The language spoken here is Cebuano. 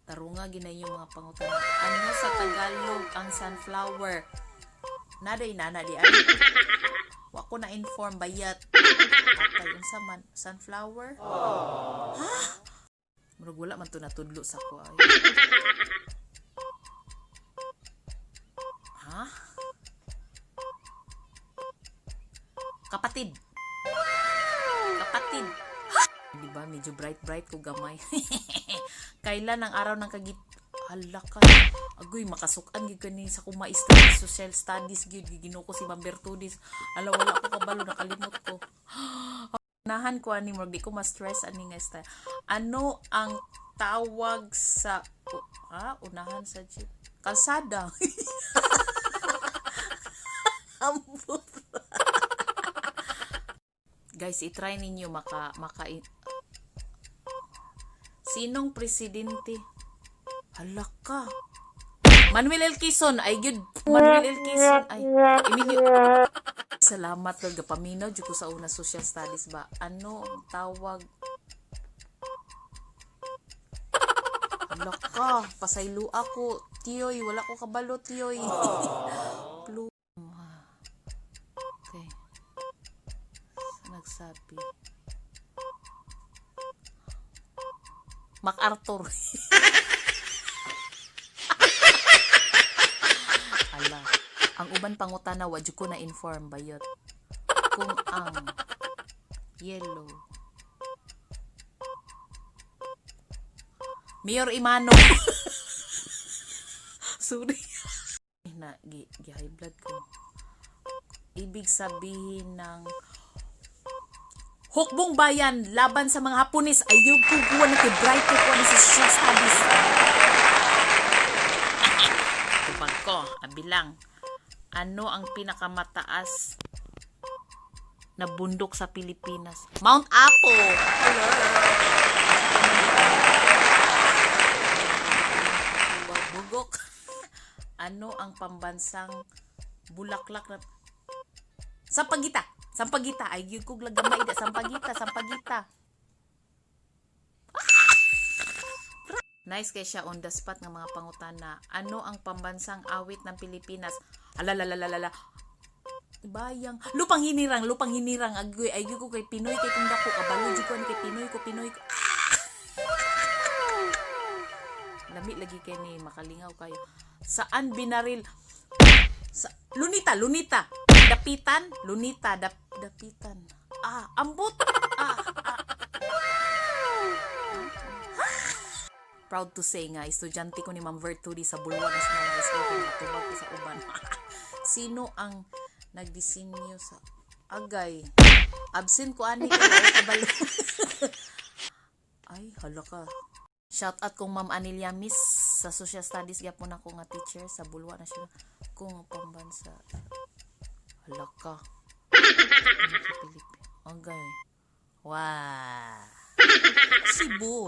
Tarunga ginay yung mga pangutana. Ano sa Tagalog ang sunflower? Naday nana di ay. Wa ko na inform bayat. Patay, unsa man sunflower? Ha? Murag wala man to natudlo sa ko ay. Ha? Kapatid. Kapatid. Di ba? Medyo bright-bright ko gamay. Kailan ang araw ng kagit... Hala ka. Agoy, makasukan gyud kani sa akong maestra sa social studies gyud giginoo ko si Ma'am Bertudis. Ala, wala ko kabalo, nakalimot ko. Nahan ko ani murag di ko ma-stress ani nga style. Ano ang tawag sa unahan sa jeep? Kalsada. Ambot. Guys, i-try ninyo maka maka Sinong presidente? Hala ka. Manuel L. Quezon. Ay, good. Manuel L. Quezon. Ay, Emilio. Salamat, Lord. Gapaminaw jud ko sa una social studies ba. Ano ang tawag? Hala ka. Pasaylo ako. Tiyoy. Wala ko kabalo, tiyoy. Pluma. Okay. Nagsabi. MacArthur. Ala. Ang uban pangutana wa jud ko na inform bayot. Kung ang yellow. Mayor Imano. Sorry. Na gi, gi high blood ko. Ibig sabihin ng Hukbong Bayan laban sa mga Hapones ay yung kukuha na kay Bright ko kuha sa social studies. Tupag ko, abilang. Ano ang pinakamataas na bundok sa Pilipinas? Mount Apo! Hello! Bugok. Ano ang pambansang bulaklak na Sampagita. Sampagita. Ay, gyud kog lagamay da. Sampagita, sampagita. Nice kay siya on the spot nga mga pangutana. Ano ang pambansang awit ng Pilipinas? Alalalalala. Bayang. Lupang hinirang, lupang hinirang. Agoy, ay gyud ko kay Pinoy kay kung dako kabalo jud ko ani kay Pinoy ko, Pinoy ko. Lami lagi kay ni makalingaw kayo. Saan binaril? Sa Lunita, Lunita. Dapitan, Lunita, dapitan. Ah, ambot. Ah, ah. Proud to say nga, estudyante ko ni Ma'am Vertudi sa Bulwa National High School. Kaya natubag ko sa uban. Sino ang nagdisenyo sa Agay? Absent ko ani kay kabalo. Ay, hala ka. Shout out kong Ma'am Anilia Miss sa Social Studies gyapon ako nga teacher sa Bulwa National kung pambansa. Hala ka. Agay. Wow. Cebu.